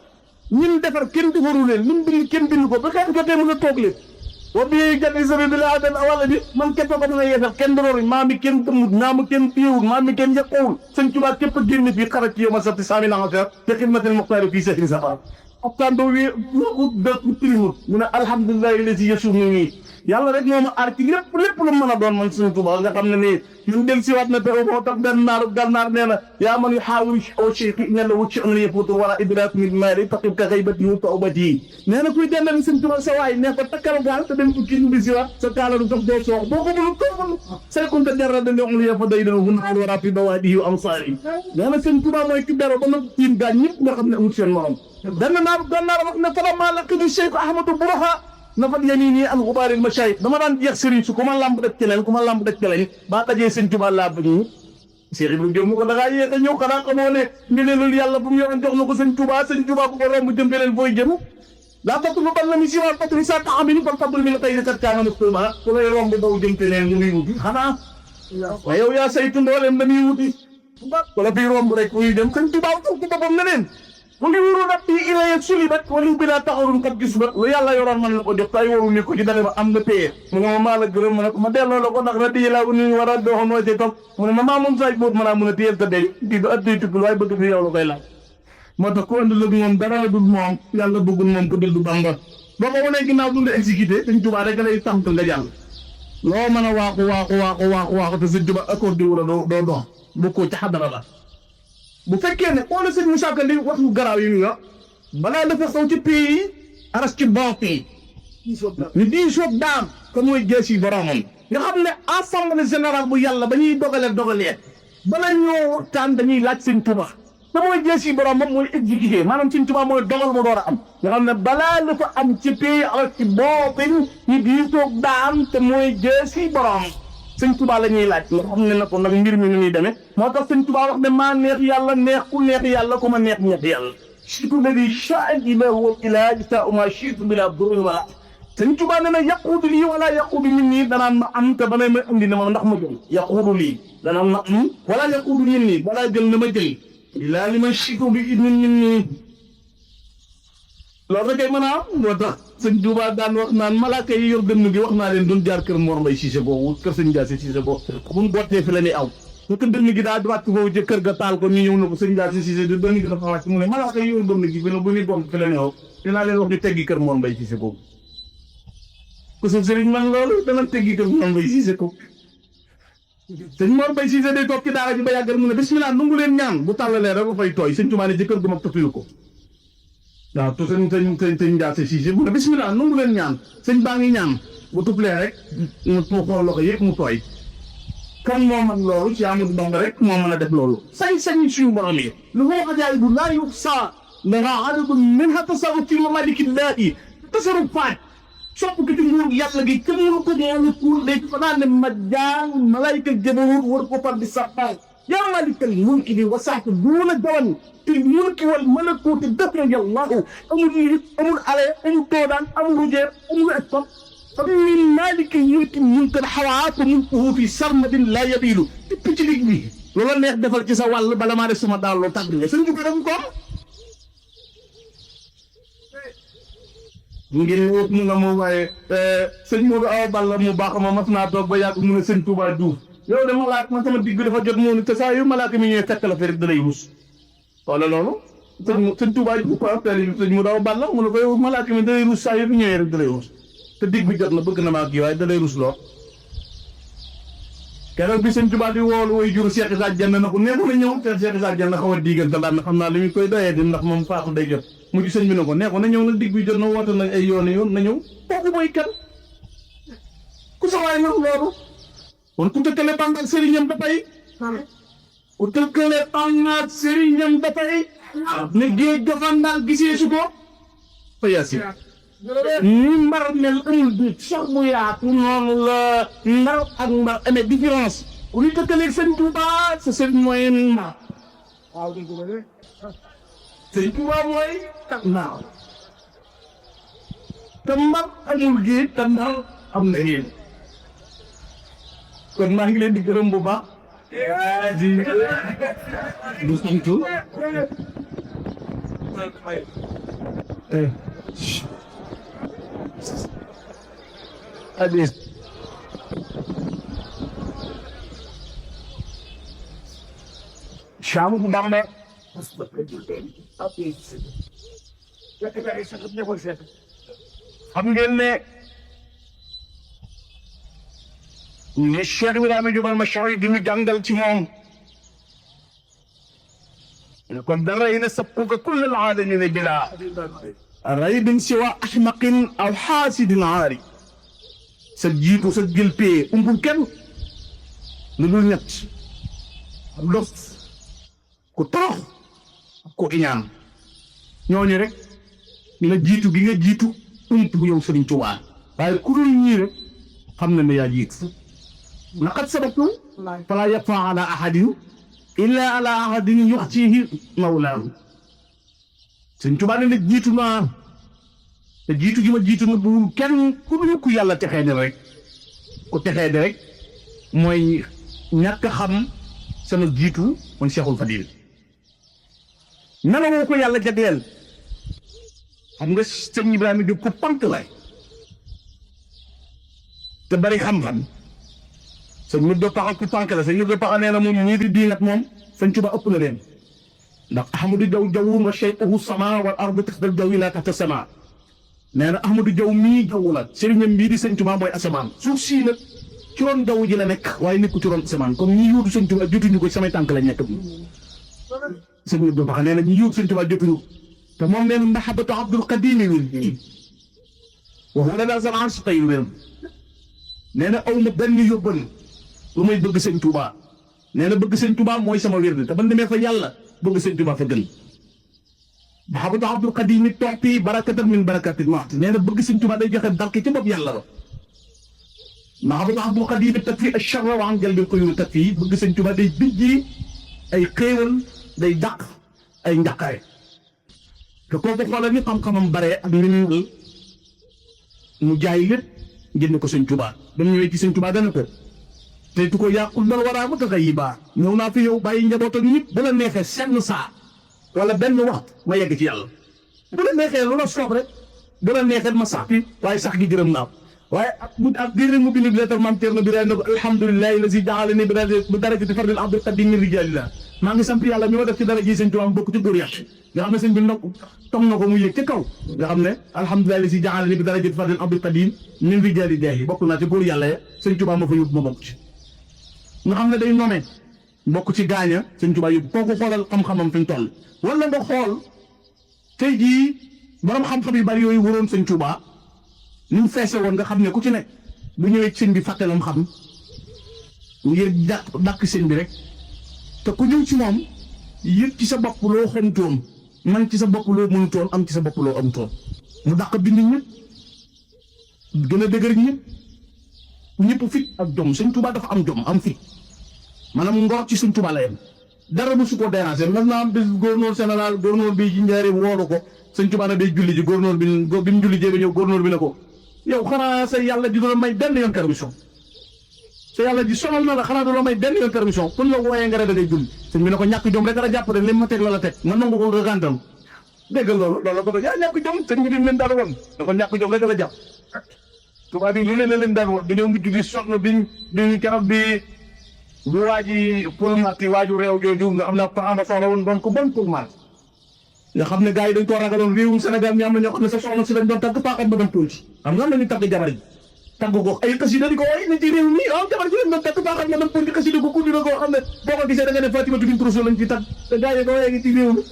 Speaker 1: ñun defar kenn defaru leen lu mu bind kenn bind ko ba xeex jotee mën a toog leen wa bii jati sabi bi la adan wala bi man képp ko mën a yeesal kenn dororuñ maa mi kenn dëmmut naa ma kenn téewul maa mi kenn yàqowul sëñ Tuubaa képp a génn fii xarat ci yow ma sabti saami langafer te xidmatil muxtaari fii sahri safar optaan doo wee dëkk tilimut mu ne alhamdulillahi lazi yasunu nii yàlla rek moo ma aar ci lépp lu mën a doon man sëñ Tuubaa nga xam ne nii ñun del si waat na te moo tax benn naaru gànnaar nee na yaa man yu xaawul au cheikh ne la wucc an yefutu wala idrak min maari taqib ka xaybati wu tawbati nee na kuy dendal sëñ Tuubaa sa waay ne ko takkal gaal te dem ukki ñu si waat sa kaala du dox doo soox boo ko mënu toogul saykunte derra dandi on yefa day dana hun al wara fi bawaadi yu am saari nee na sëñ Tuubaa mooy ki dero ba na tiim gaa ñëpp nga xam ne amul seen morom benn naaru gànnaar wax ne fala maa laqidu cheikh ahmadou Boroxa nafat yamini an xubaaril masaayix dama daan jeex sëriñ su ku ma lamb def keneen ku ma lamb def keneen ba dajee sëñ Tuubaa laa bëgg ñu Cheikh Ibrahima Diop mu ko dangaa yéex a ñëw xanaa xamoo ne ngëneelul yàlla bu mu yoroon jox na ko sëñ Tuubaa bu ko romb jëm beneen fooy jëm laa fatu lu bal na mi si waat fatu sa taxamini kon fadul mi la tey kat kaa nga naftumaa ku lay romb daw jëm keneen ñu ngi wuti xanaa waaye yow yaa saytu ndooleem dañuy wuti wala fii romb rek muy dem sëñ Tuubaa ko boppam ne leen mu ngi wóorul nag fii ilay sulibat wala bi laa taxawul kat gis ba lu yàlla yoroon man la ko jox tay waru ni ko ci dane ba am nga téye mu ne ma maa la gërëm ma ne ko ma delloo la ko ndax radi laa ko ni war a doxoon woo ci topp mu ne ma maa moom saaj boot mën a mun a téyel ta dey di du adday tukkul waaye bëgg fi yow la koy laaj moo tax ku andi lëg moom dara la dul moom yàlla bëggul moom ko dul du Bamba boo ko wanee ginnaaw dul exécuté dañ Tuubaa rek lay tànk nga jàll loo mën a waaxu te sëñ Tuubaa accordé wu la doo dox bu ko ci xadara la bu fekkee ne xoolal sëñ Moussa Ka li wax lu garaaw yi nga balaa dafa xaw ci pays aras ci banque yi ñu di soog daam kon mooy jees yi boromam nga xam ne assemblée générale bu yàlla ba ñuy dogalee bala ñoo waxtaan dañuy laaj sëñ Tuubaa te mooy jees yi boromam mooy exécuté maanaam sëñ Tuubaa mooy dogal mu door a am nga xam ne balaa dafa am ci pays aras ci banque ñu di soog daam te mooy jees yi borom sëñ Tuubaa la ñuy laaj nga xam ne na ko nag mbir mi ni ñuy demee moo tax sëñ Tuubaa wax ne maa neex yàlla neex ku neex yàlla ku ma neex neex yàlla surtout ne di chaal ilah wal ilaaj sa uma chitu bi la duruñ wala sëñ Tuubaa ne na yaquudu lii wala yaquudu min nii danaan ma am te banay ma indi na ma ndax ma jël yaquudu lii danaan ma am wala yaquudu min nii balaa jël na ma jël ilaa li ma chitu bi min nii loolu rek ay mën a am moo tax sëñ Tuubaa daan wax naan malaaka yi yor dënn gi wax naa leen doon jaar kër Mor Mbay Cissé boobu kër sëñ Ndiasse Cissé boobu bu ñu bottee fi la ñuy aw fekk dënn gi daa wàcc foofu ci kër ga taal ko ñu ñëw na ko sëñ Ndiasse Cissé di dënn gi dafa wàcc mu ne malaaka yi yor dënn gi fi ne bu ñuy bom fi la ñuy aw dinaa leen wax ñu teggi kër Mor Mbay Cissé boobu ku sa sëriñ man loolu dana teggi kër Mor Mbay Cissé ko sëñ Mor Mbay Cissé day toog ci daara ji ba yàggal mu ne bismillah nangu leen ñaan bu tàllalee rek ba fay tooy sëñ Tuubaa ne ci kër gu mag tëfilu ko waaw te sëñ Ndiasse Cissé mu ne bismillah nangu leen ñaan sëñ baa ngi ñaan bu tuplee rek mu xool loxo yëpp mu tooy kan moo mën loolu ci Amadou Bamba rek moo mën a def loolu sañ-sañ suñu borom yi lu ko xajaay bu laa yux sa danga adadun min ha tasarruf fi mamalikillahi tasarruf faat sopp ko ci nguur yàlla gi kenn mënu ko ñaani pour day fa naan ne ma jaan malayka jabarut war ko far di sappal yaa maalikal mulki bi wasaatu duuna jawan te mulki wal malakuuti def na yàllaahu amul nit amul ale amul doodaan amul rujeer amul estom min maaliki yuuti mulkan xawaatu mulkuhu fi sarmadin laa yabiilu tipp ci digg bi loola neex defal ci sa wàll bala maa def sama daal loo tàgg sëñ bi dem ko ngir wut mu nga mu waaye sëñ Modou Awa Balla mu baax ma mas naa toog ba yàgg mu ne sëñ Touba Diouf yow de malaat man sama digg dafa jot moo ni te saa yu malaaka mi ñëwee fekk la fi rek da lay rus wala loolu sëñ Touba Diouf quoi sëñ Modou Awa Balla mu ne ko yow malaaka mi da lay rus saa yu fi ñëwee rek da lay rus te digg bi jot na bëgg na maa kii waaye da lay rus loo keroog bi sëñ Touba di woolu way juru Cheikh Issa Dieng na ko neexu na ñëw te Cheikh Issa Dieng na xaw a diigal te daan na xam naa li muy koy doyee di ndax moom faatu day jot mu ci sëñ bi ne ko neexu na ñëw na digg bi jot na woote na ay yoon na ñëw kooku mooy kan ku sawaay nag loolu kon ku tëkkale bànq ak sëriñam dafay ku tëkkale bànq ak sëriñam dafay ne géej dafa ndaal gisee su ko fa yaasi ni mbar mel amul bi sax bu yaatu noonu la ndar ak mbar amee différence ku ñu tëkkaleeg sëñ Touba sa sëriñ mooy mbar waaw dégg nga de sëñ Touba mooy naaw te mbar amul géej te ndar am na géej kon maa ngi leen di gërëm bu baax di du santu hadis Chaamu Bamba xam ngeen ne Cheikh Ibrahima Jubal Machari di ñu jàngal ci moom kon dara yi ne sappuka kull al-aalamiina bilaa raybin siwa ahmaqin aw xaasidin aari sa jiitu sa jëlpee umbul kenn lu dul ñett dof ku torox ku iñaan ñooñu rek la jiitu gi nga jiitu ump yow Sëriñ Tuubaa waaye ku dul ñii rek xam na ne yaa jiitu laqad sabaqtu falaa yaxfaa alaa ahadin illaa alaa ahadin yuxtiihi mawlaahu Sëriñ Tuubaa ne nag jiitu naa te jiitu gi ma jiitu na bu kenn ku dul ku yàlla texee di rek ku texee di rek mooy ñàkk a xam sama jiitu mooy Seexul Fadiil nana woo ko yàlla jagleel xam nga sëñ Ibrahima Diop ku pank la te bari xam-xam sëñ mi do paxa ku pank la sëñ mi do paxa nee na moom ñii di diingat moom sëñ Tuubaa ëpp na leen ndax Ahmadu Jaw jawwun wa shay'uhu sama wal ardu taxta jawi la taxta sama nee na Ahmadu Jaw mii jaww la sëriñam bii di sëñ Tuubaa mooy asamaan suuf sii nag ci roon jaww ji la nekk waaye nekku ci roon asamaan comme ñi yuutu sëñ Tuubaa jotuñu ko samay tànk lañ nekk bi sëñ bi do paxa nee na ñi yuutu sëñ Tuubaa jotuñu te moom nee na mahabbatu Abdul Qadim wil wa huwa lana zal arsh tey wér nee na aw ma benn yóbbal lu may bëgg sëñ Touba nee na bëgg sëñ Touba mooy sama wér te ban demee fa yàlla bëgg sëñ Touba fa gën mahabbatu Abdul Qadim tu'ti barakatan min barakatil mu'ti nee na bëgg sëñ Touba day joxe barke ci bopp yàlla ba mahabbatu Abdul Qadim takfi ash-sharra wa an jalbil quyun takfi bëgg sëñ Touba day bijji ay xéewal day dàq ay njaqare te kooku xoolal ni xam-xamam bare ak ngëneel mu jaay lépp jënd ko sëñ Tuubaa ba mu ñëwee ci sëñ Tuubaa dana ko tey tu ko yàqul dal waraa ma tax a yi baax ñëw naa fi yow bàyyi njaboot ak ñëpp bu la neexee senn saa wala benn waxtu ma yegg ci yàlla bu la neexee lu la soob rek bu la neexee ma sax fi waaye sax gi gërëm naa waaye ak diir mu bind bi lettre maam Thierno bi ne ko alhamdulillahi lazi ja'alani bi darajati fardil abdul qadim min rijalillah maa ngi sant yàlla mi ma def ci dara ji sëñ Tuubaa bokk ci góor yàlla nga xam ne sëñ bi ndok tom na ko mu yëg ca kaw nga xam ne alhamdulilah li si jaxale ni bi dara jët fardin abdul qadim min rijalillahi bokk naa ci góor yàlla ya sëñ Tuubaa ma fa yóbbu ma bokk ci nga xam ne day nomee bokk ci gaaña sëñ Tuubaa yóbbu kooku xoolal xam-xamam fi mu toll wala nga xool tey jii borom xam-xam yu bari yooyu waroon sëñ Tuubaa ni mu feese woon nga xam ne ku ci nekk bu ñëwee ci sëñ bi fàtte lam xam ngir dàq sëñ bi rek te ku ñëw ci moom yëg ci sa bopp loo xamutoon man ci sa bopp loo mënutoon am ci sa bopp loo amutoon mu dàq bind ñëpp gën a dëgër ñëpp fit ak jom sëñ Tuubaa dafa am jom am fit maanaam ngor ci Sëñ Tuubaa la yem dara mosu ko déranger mas naa am bis gouverneur général gouverneur bi ci Njaaréem woolu ko Sëñ Tuubaa na day julli ji gouverneur bi mu julli jee ba ñëw gouverneur bi ne ko yow xanaa sa yàlla ji doon may benn yoon permission sa yàlla ji sonal na la xanaa doon may benn yoon permission kon la ko wooyee nga da ngay julli sëñ bi ne ko ñàkk jom rek la jàpp de lim ma teg la teg nga nangu ko nga gàntal dégg loolu la ko yaa ñàkk jom sëñ bi leen daan woon da ko ñàkk jom rek la jàpp tubaab yi lu ne leen daan woon dañoo ngi tuddi sonn bi keroog bi waa ji polmat yi waaju réew jooju nga xam ne ama soxla woon doon ko bon polmat nga xam ne gars yi dañ koo ragaloon réewum Sénégal mi am na ñoo xam ne sa soxna si dañ doon tagg paaxat ba dem tuuti xam nga am nañu tagg jabar ji tagg ko ay xasida di ko woy ne ci réew mi jabar ji lañ doon tagg paaxat ba dem tuuti xasida ko kundi la koo xam ne boo ko gisee da nga ne Fatima Bintou Rassoul lañ ci tagg te gars yi ko woyee ngi ci réew mi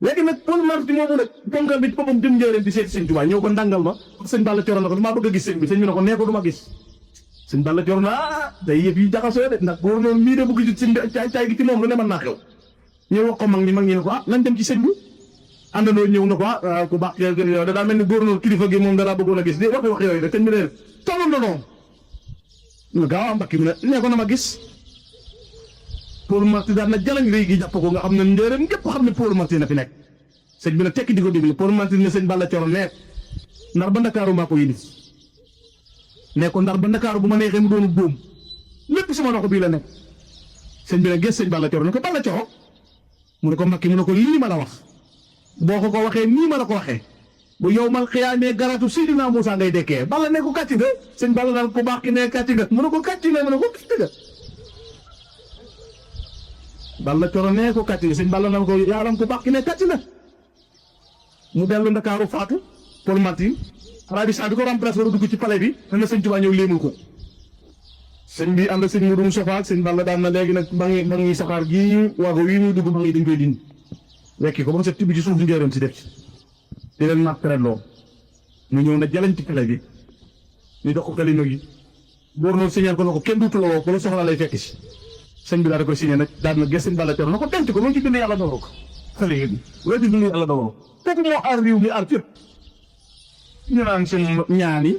Speaker 1: léegi nag polmat bi moomu nag ponkal bi boppam dem njëriñ di seeti Sëñ Tuubaa ñëw ko ndàngal ma sëñ Balla Coro na ko damaa bëgg a gis sëñ bi sëñ bi ne ko nee ko du ma gis sëñ Balla Coro na day yëf yi jaxasoo de ndax góor noonu mii de bëgg ci sëñ bi caay gi ci moom lu ne mën naa xew ñëw wax ko mag ñi ne ko nañ dem ci sëñ bi àndandoo ñëw na ko ku baax yow da daa mel ni góor noonu kilifa gi moom da daa bëggoon a gis di wax yooyu rek sëñ bi ne tolloon na noonu ñu gaaw a mbakki mu ne nee ko na ma gis Paul Marty daan na jalañ léegi jàpp ko nga xam ne njëriñ ñëpp xam ne Paul Marty na fi nekk sëñ bi ne tekki di ko déglu Paul Marty ne sëñ Balla Coro nekk ndax ba Ndakaaru maa ko yilif ne ko ndax ba Ndakaaru bu ma neexee mu doonu buum lépp sama loxo bii la nekk sëñ bi ne gis sëñ Balla Coro ne ko Balla Coro mu ne ko Makki mu ne ko lii ma la wax boo ko waxee nii ma la ko waxee bu yow mal xiyaamee garatu Seydina Muusaa ngay dekkee Balla ne ko kàcc nga sëñ Balla naan ko baax ki ne kàcc nga mu ne ko kàcc nga mu ne ko kàcc nga Balla Coro ne ko kàcc nga sëñ Balla naan ko yaaram ko baax ki ne kàcc nga mu dellu Ndakaaru faatu Paul Marty Arabie Saoudite bi ko remplacé war a dugg ci palais bi ne na sëñ Tuubaa ñëw léemul ko sëñ bi ànd ak sëñ Mourou Moustapha sëñ Balla daan na léegi nag ba ngi saxaar gii waago wii muy dugg ba ngi dañ koy dindi wekki ko ba mu set tibb ci suuf di njëriñ si def ci di leen naat loo ñu ñëw na jalañ ci palais bi ñu dox ko kalino yi góor noonu signal ko na ko kenn duutu la woo ko la soxla lay fekk si sëñ bi daal di koy signé nag daal na gis sëñ Balla Coro na ko denc ko loolu ci bind yàlla dooloo ko xale yi loolu ci bind yàlla dooloo kooku moo aar réew mi aar fépp ñu naan seen ñaani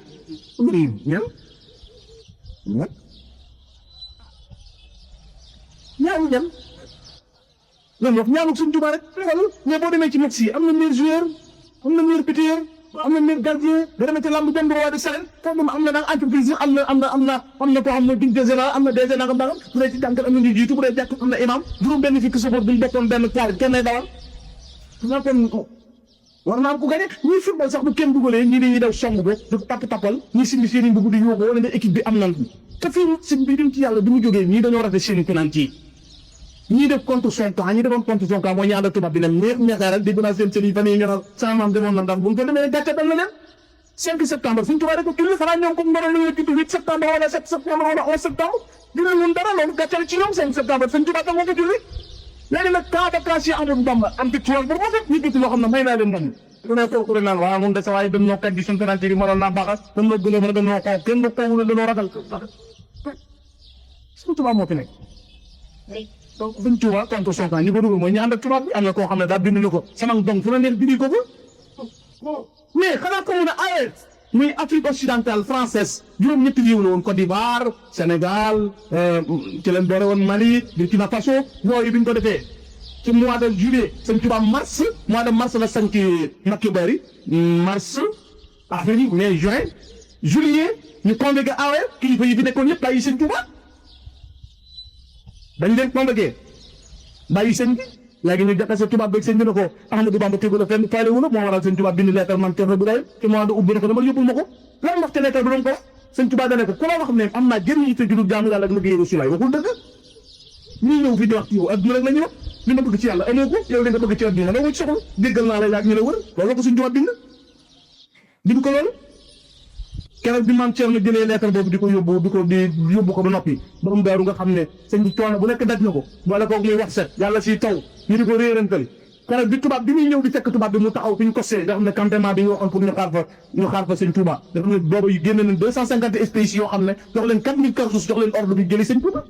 Speaker 1: ñan lan wax ñaanu Sëñ Tuubaa rek xoolal mais boo demee ci Metz yi am na meilleur joueur am na meilleur buteur am na meilleur gardien nga demee ci lamb dem roi de l'arène foofu moom am na nag entreprise am na koo xam ne directeur général am na DG nangam nangam bu dee ci jàngal am na ñu jiitu bu dee jàkk am na imam juróom benn fukki support bu ñu bokkoon benn kaar kenn lay dawal naa kon war naa am ku gagné ñuy football sax bu kenn dugalee ñii dañuy daw song ba du tappal ñii simbi seeni bëgg di yóbbu wala nga équipe bi am nan te fii sëñ bi dem ci yàlla bi mu jógee ñii dañoo rate seeni penalty ñii def contre son camp ñi defoon contre son camp mooy ñu ànd ak tubaab bi ne neexaaral dégg naa seen sëriñ fan yii nga xam sama maam demoon na ndax bu ñu ko demee gàcce dal na leen 5 septembre suñ tubaab rek ko julli xanaa ñoom comme ndoroon nañu judd 8 septembre wala 7 septembre wala 11 septembre dina leen dara loolu gàcce ci ñoom 5 septembre suñ tubaab da moo ko julli léegi nag cas de cas yi Amadou Bamba am victoire bu rafet ñu gis loo xam ne may naa leen ndam lu ne ko naan waaw moom de sa waaye dañ ñoo kat gi suñ penalty bi mënoon naa baaxal dañ ñoo gën a mën a dañoo xaw kenn du taw dañoo ragal suñ tubaab moo fi nekk donc buñ tubaab contre son camp ñi ko dugal mooy ñu ànd ak tubaab bi am na koo xam ne daal bind na ko sama donc fu la neex bindi ko ko mais xanaa ko mun a aye muy Afrique occidentale française juróom-ñetti réew la woon Côte d'Ivoire Sénégal ci leen boole woon Mali Burkina Faso yooyu bi ñu ko defee ci mois de juillet sëñ Tuubaa mois de mars la sanc Mbacké Bari mars avril mai juin juillet ñu convoqué awe kilifa yi fi nekkoon yëpp bàyyi sëñ Tuubaa dañ leen convoqué bàyyi sëñ bi léegi ñu jàppee sa tubaab beeg sëñ bi ne ko Ahmadou Bamba tegu la fenn faale wu la moo waral sëñ tubaab bind lettre man Thierno Birahim ci mois de août bi ne ko dama yóbbul ma ko lan wax te lettre bi doon ko wax sëñ tubaab dane ko ku la wax ne am naa jëriñ te judul jaamu yàlla ak liggéey Rasulaay waxul dëgg ñii ñëw fi di wax ci yow adduna rek la ñu wax li ma bëgg ci yàlla amoo ko yow li nga bëgg ci adduna nga wut soxla déggal naa la yaag ñu la wër loolu la ko sëñ tubaab bind ko loolu keroog bi maam Thierno jëlee lettre boobu di ko yóbbu ko ba noppi borom daaru nga xam ne sëñ bi coono bu nekk daj na ko boole koog muy wax set yàlla siy taw ñu di ko réerantal keroog bi tubaab bi muy ñëw di fekk tubaab bi mu taxaw fi ñu kosee nga xam ne campement bi ñu waxoon pour ñu xaar fa sëñ Touba dafa ne boobu yi génne nañ 250 espèces yoo xam ne jox leen 4000 cartouches jox leen ordre bi jëli sëñ Touba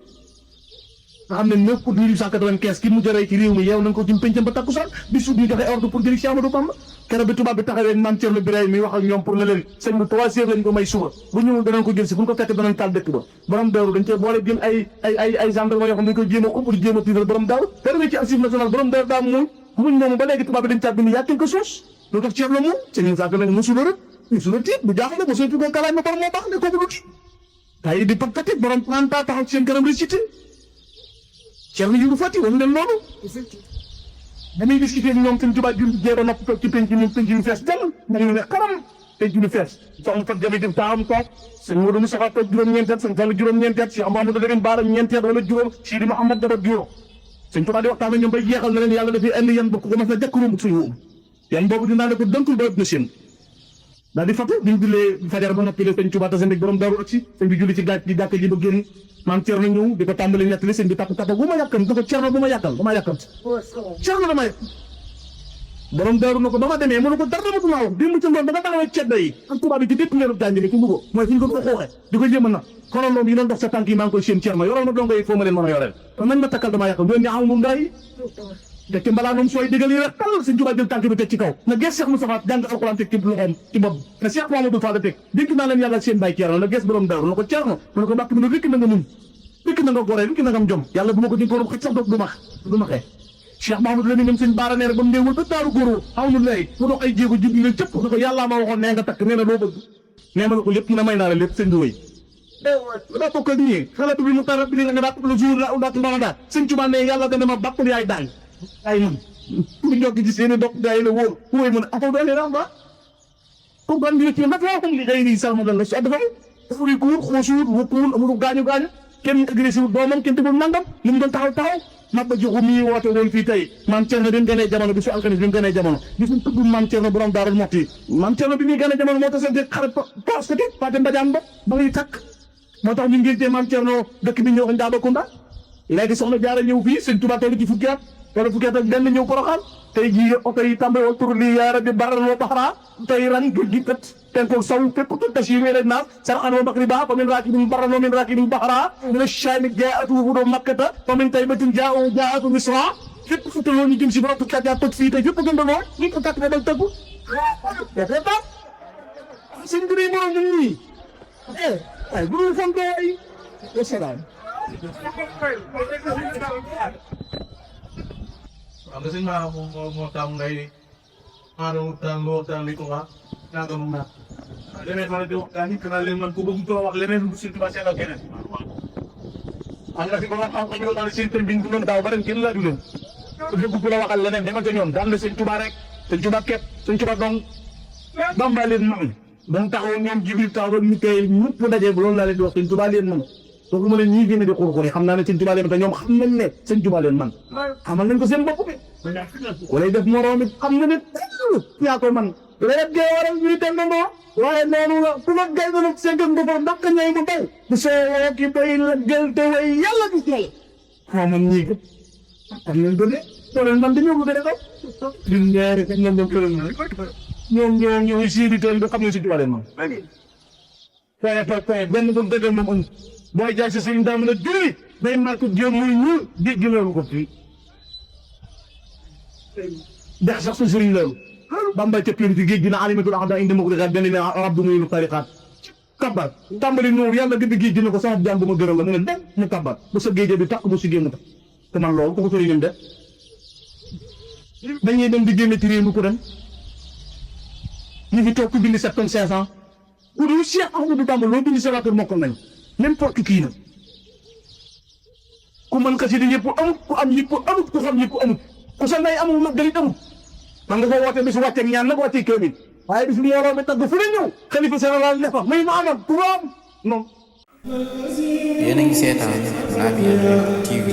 Speaker 1: nga xam ne 9 août 1895 ki mu jëree ci réew mi yeew nañ ko ci pencam ba takkusaan bi suut ñu joxe ordre pour jëli Cheikh Amadou Bamba keroog bi tubaab bi taxawee maam Thierno Birahim mi wax ak ñoom pour ne leen sëñ bi 3 heures lañ ko may suba bu ñëwul danañ ko jël si bu ñu ko fekk danañ taal dëkk ba borom daaru dañ cee boole jël ay gendarme yoo xam dañ koy jéem a xupp di jéem a tiital borom daaru te ci archive national borom daaru daa muñ moomu ba léegi tubaab bi dañ caa bind yaa quelque chose lu tax Thierno moom sëñ Moussa nag mosula rek mosula tiit bu jaaxle ba soo tuddee kalaay ma par moo baax ne kooku dut tay di pakkati borom 30 ans taxaw ci seen kanam récité Thierno yu fàtti woon leen loolu dañuy discuter ñoom sëñ Tuubaa jul jéem a nopp toog ci penc ñu fees dal ñu ne xaram penc ñu fees soxna Fatou Jabi def taam toog sëñ Modou Moustapha toog juróom-ñeenti at sëñ Fallu juróom-ñeenti at si Amadou Degen Baara ñeenti at wala juróom Sidi Mouhamad dara juróom sëñ Tuubaa di waxtaan ak ñoom bay jeexal na leen yàlla dafay indi yan bokk ko mas na jàkkaroom suñu yan boobu dinaa ne ko dënkul ba ëpp na seen daal di fàtte biñ jullee fajar ba noppi sëñ Tuubaa tase ndeg borom daaru ak si sëñ bi julli ci jàkka ji ba génn maam Thierno ñëw di ko tàmbali nettali sëñ bi tàpp bu ma yàkkam da ko Thierno bu ma yàkkal dama yàkkam Thierno dama yàkkam borom daaru na ko ba ma demee mënu ko dara ma wax démb ci ngoon da nga taxawee ceddo yi ak tubaab yi ci dépp leeru jànj bi ci Louga mooy fi ñu ko xooxee di ko jéem a na konoon loolu yi doon dox sa tànk yi maa ngi koy seen Thierno yoral ma dongo yi foo ma leen mën a yoreel kon nañ ma takkal damaa yàkkal doon ñaaw moom ndaay te ci mbalaa moom sooy dëggal yi rek tal sëñ Tuubaa jël tànk bi teg ci kaw na gees Cheikh Moustapha jàng alxuraan teg ci loxoom ci bopp na Cheikh Mamadou Fall teg dégg naa leen yàlla seen bàyyi Thierno na gees borom daaru na ko Thierno mu ne ko bàkk mi ne rikk na nga mun rikk na nga goree rikk na nga am jom yàlla bu ma ko ci góorum xëj sax du ma xee Cheikh Mahamadou la ni ñoom sëñ Baara nee rek ba mu néewul ba daaru góoroo xaw nu lay mu dox ay jéego jubli leen cëpp ne ko yàllaa ma waxoon nee nga takk nee na loo bëgg nee ma ne ko lépp mu ne may naa la lépp sëñ bi wéy daa bokk ak ñii xale bi mu tarat bi li nga daa le jour la daa mbana daa sëñ Tuubaa ne yàlla dana ma bàppal yaay daañ ay man pour njokki ci seeni dox gaa yi la wóor wóoy mu ne affaire doole ram ba ko gan bi ci nag laa xam li day nii sax ma dal la su dafa furi kuur xoosuur wukkuul amul gaañu kenn agressé wu doomam kenn tegul nangam li mu doon taxaw Maba Jaxu mi woote woon fii tey maam Thierno bi mu gënee jamono bi su alxames bi mu gënee jamono gis nga tudd maam Thierno borom Daaru Muxti maam Thierno bi muy gënee jamono moo tax seen xarit paas ko Fatou Mbadiane ba muy takk moo tax ñu ngéntee maam Thierno dëkk bi ñëw ko Ndiabakunda léegi soxna Jaara ñëw fii sëñ Tuubaa toll ci fukki at wala fukki at ak benn ñëw Porokhane tey jii oto yi tàmbali woon tur lii yaa rabbi baral wa baxra tey ran géej gi kat tenko saw fépp tu tashir wele naas sarxan wa maqriba fa min raakibin barran wa min raakibin baxra min ash-shaami jaa'atu wufuudu makkata fa min taybatin jaa'atu misra fépp fu toloo ñu jëm si borom tukkat yaa toj fii tey fépp gëndaloo ñu ko takk ne dal tëggu sëñ bi day borom ñu nii ay bu ñu fonto ay wasalaam
Speaker 3: waaw nga sëñ Ba moo taam ngay maanaam waxtaan li ko wax naa ko mën a. waaw leneen ma la di waxtaan it naa leen man ku bëgg ko wax leneen lu si tubaab seetal keneen. am na fi ba nga xam ko ñu daal seen bi ñu doon daaw ba ren kenn laaju leen. ku dégg ku la waxal leneen demal ca ñoom daan na sëñ Tuubaa rek sëñ Tuubaa képp sëñ Tuubaa dong Bamba leen man donc taxaw ñoom Jibril taxaw ñu koy ñëpp daje loolu laa leen di wax sëñ Tuubaa leen man donc ma leen ñii génne di xurxuri xam naa ne sëñ Tuubaa leen te ñoom xam nañ ne sëñ Tuubaa leen man xamal nañ ko seen bopp bi wala def moroom it xam na ne yaa koy man léegi gay waral ñuy dendandoo waaye noonu la ku ma gay dana seen boppam ndax ñay mu taw bu soo ki bay la gël te way yàlla gis yàlla moom ñii kat xam nañ ko de soo leen man dañoo bëgg a defal ñun ñaari kañ lañ dem këram ñoom ñoo si di teel bi xam ne si Tuubaa leen man fay benn bu dëgg moom ënd booy jaay si suñu daam la julli day marque jéem muy ñuul géej gi loolu ko fii dex sax su sëriñ loolu Bamba ca piir ci géej gi na alimatul ahda indi ma ko defal benn ne rabdu muy lu tariqaat kabar tàmbali nuur yàlla gën géej gi ne ko sama jaam bu ma gërëm la mu ne dem mu kabar bu sa géej bi tàq bu si génn ta te man loolu ko ko sëriñam def dañuy dem di génne ci réew mi ko dem ñu fi toog ku bind 7500 ku dul Cheikh Ahmadou Bamba loo bind sa waatur mokkal nañ n'importe qui na ku mën xasida yëpp amut ku am yëpp amut ku xam yëpp amut ku sa ndey amul mag dalit amut man nga ko woote bis wàcceeg ñaan nag wàcceeg kéemin waaye bis mbooloo mi tagg fu ne ñëw xalifa général ne fa muy maamam ku am non
Speaker 2: yéen a ngi seetaan Labiane TV.